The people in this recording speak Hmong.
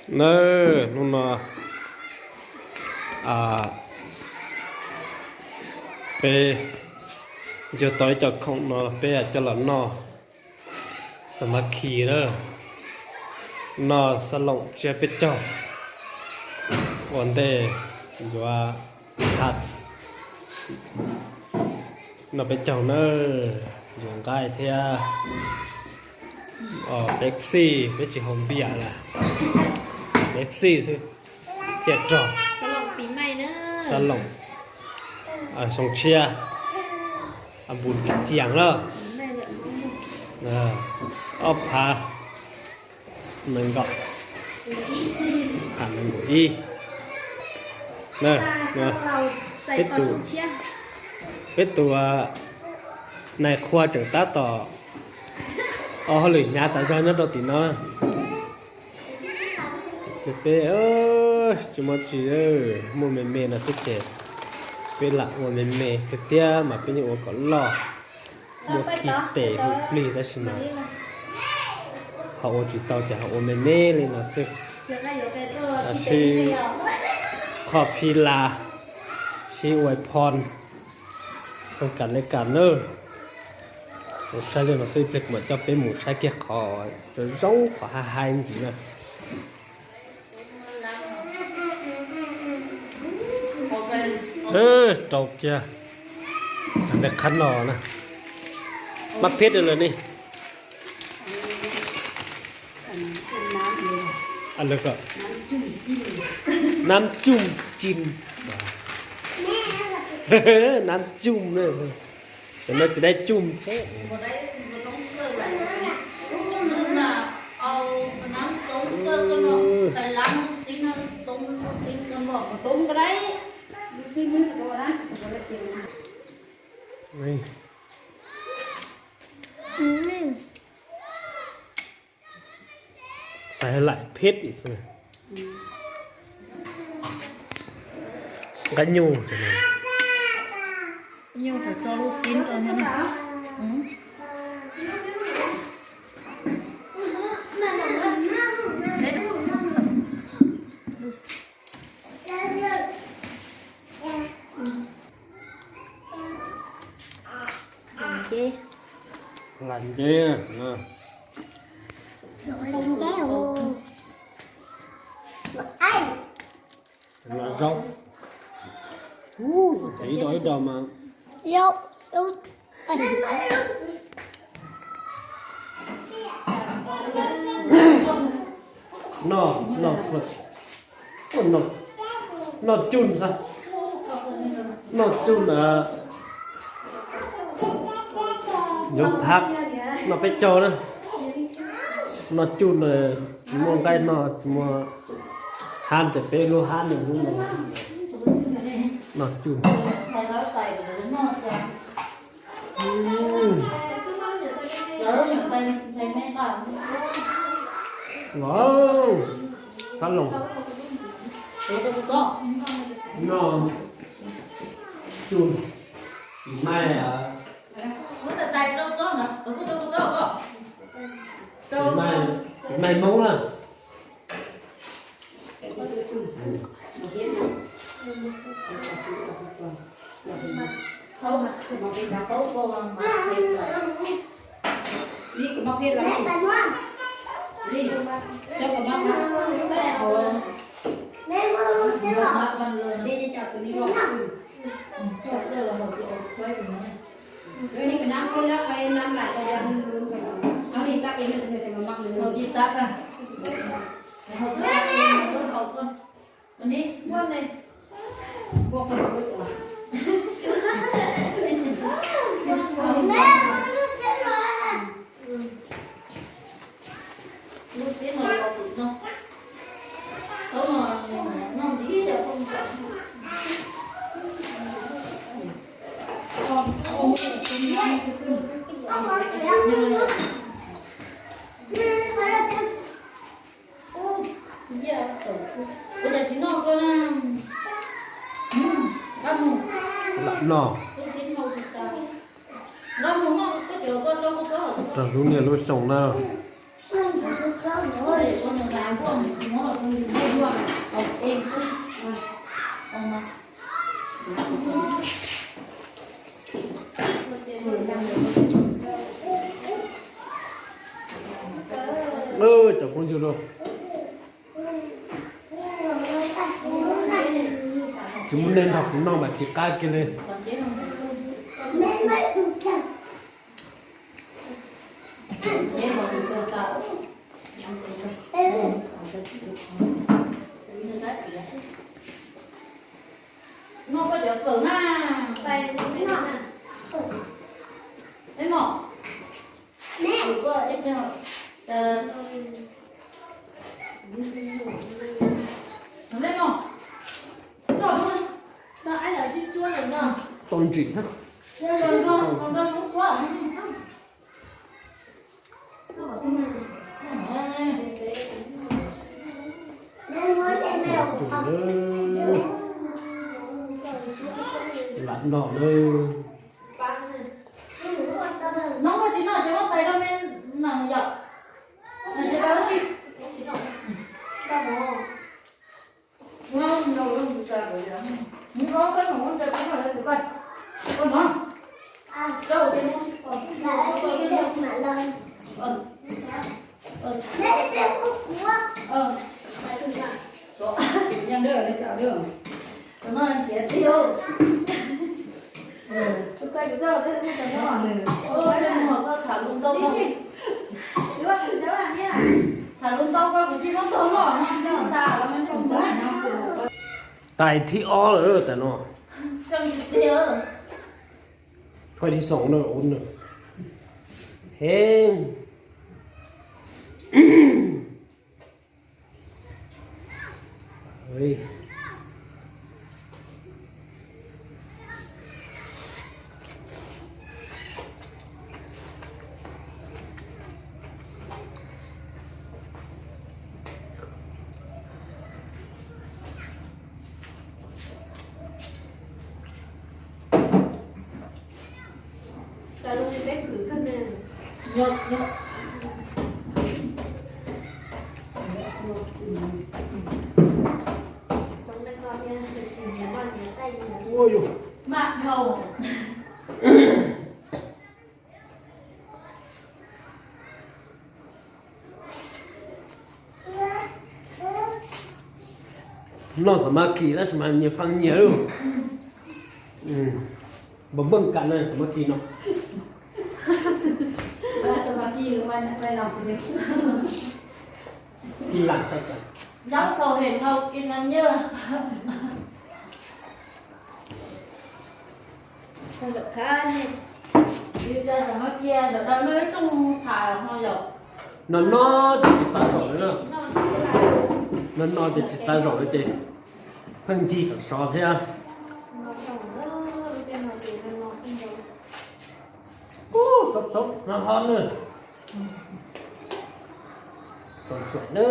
Nawb, hnub no peb yuav tau ib co khoom no peb coj los noj xab mab khi na, noj xab loom tsiab peb caug ua ntej yuav noj peb caug na, yuav nqaij thiab Pepsi, peb tsis haus npias lawm, Pepsi xwb thiaj rog. Xab loom xoo tshiab, npus cias lawm, ob phav nees nkaum, phav nees nkaum ib. Peb tus, peb tus nais qhua tseem tab tom ua hauj lwm hnyav tas zog nyob rau tim no. Ces peb tsis muaj tsi, muaj me me no xwb ces peb lam ua me me tiag tiag mas peb yeej ua kom loj, muaj khi tes hu plig tab sis mas ho ua tsis tau ces ho ua me me li no xwb. Tab sis qhov phi las sib ua phoo xoo kam li kam nawb. Mus saib li no xwb, ib pliag kuv mam coj peb mus saib kiag qhov zoo zoo, qhov hais hais ntxiv na. Rau kiag cov ntawm qhab no na, mab pheb lawm ne. Nab cum cin, nab cum na, cov no ces dab cum thiab. Xav laim pheb, nqaij nyuj, nyuj tso lub xib rau. Lam nceb, lam zaub, ib do ib do mas. Noj, noj, noj cum xwb, noj cum, yuav phab, noj peb caug na, noj cum, tsis muaj nqaij noj, tsis muaj hab ces peb lub hab no, noj cum. Los, xab loos, noj cum, tis mai, tis mai Hmoob na. Lam noj rau lub niaj lub xyoo na. Cov phooj ywg lauj, tsis muaj nej nrog kuv noj mas tsis qab kiag li. Noj koj cov fawm na. Ej mom. Ej mom. Ej mom. Tau ntsim. Lam no na. Noj koj tsis noj ces muab tais rau me nees yom. Nees ces tau si. Tais thib ob lawm tais no. Thib xoom no ua no. Heev. Ua yuj. Noj xam mab kis tab sis mas nyias faj nyias lawm. Npam npam kam no xam mab kis no. Kis lam xav cas. Nyob thaum hem thaum kis no nyias. No no ces tsis xav zaum lawm na. No no ces tsis xav zaum lawm ces pheej ncig tom sov thiab. Ub, xob xob no ho na. Tom xuam na.